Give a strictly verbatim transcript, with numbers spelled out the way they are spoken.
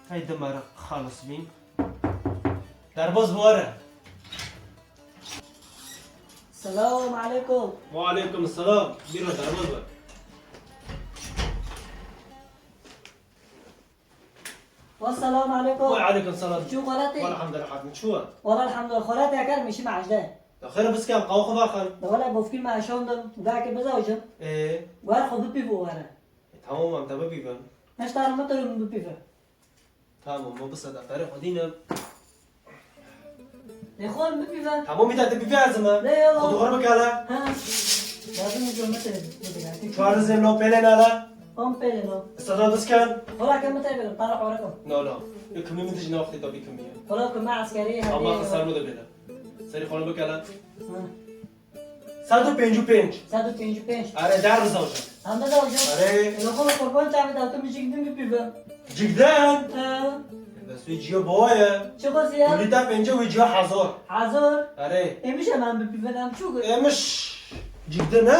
Hey, demara xalis bîn. Derbaz were. Selam aleykum. Wa aleykum selam. Bîra derbaz were. Wa selam aleykum. Wa aleykum selam. Çû xelatê? Wa elhamdülillah, hatim çû. Wala elhamdülillah, xelatê eker mişim ecde. Ya xêr, biskem, qawa xwe vaxin. Da wala bofkî me eşandim, belki bizawcim. Ee? Wer xwe bipîvo were. E, tamam, em te bipîvin. Heşta min te min bipîve. Tamam, ma bi sedeqerê xwedî ne. Lê xwe min bipîve. Tamam, îta te bipîve ez me. Ne ya. Xwe dixwar bike hele. Ha. Lazim mi zor mete bide. Çar zem no pele nala. On pele no. Sada diskan. Xora ke mete bile, para xora ko. No, no. Yo, kimî min dijî ne wextê da bî kimî ye. Xora ke me eskerî. Ama hadi. Xesar bu da bile. Serî xwe bike hele. Ha. Sed û pêncî û pênc. Sed û pêncî û pênc. Erê, der bize hocam. Hemde de hocam. Erê. Lê xwe qurban çavê de tu min jî gidin bipîve. Cigden? He. Bes wê ciya bawa ye. Çi xwezî ye? Kulîta pênce wê ciya hezar. Hezar? Erê. Êmiş hemen bipîve, em çû gir. Êmiş cigde ne?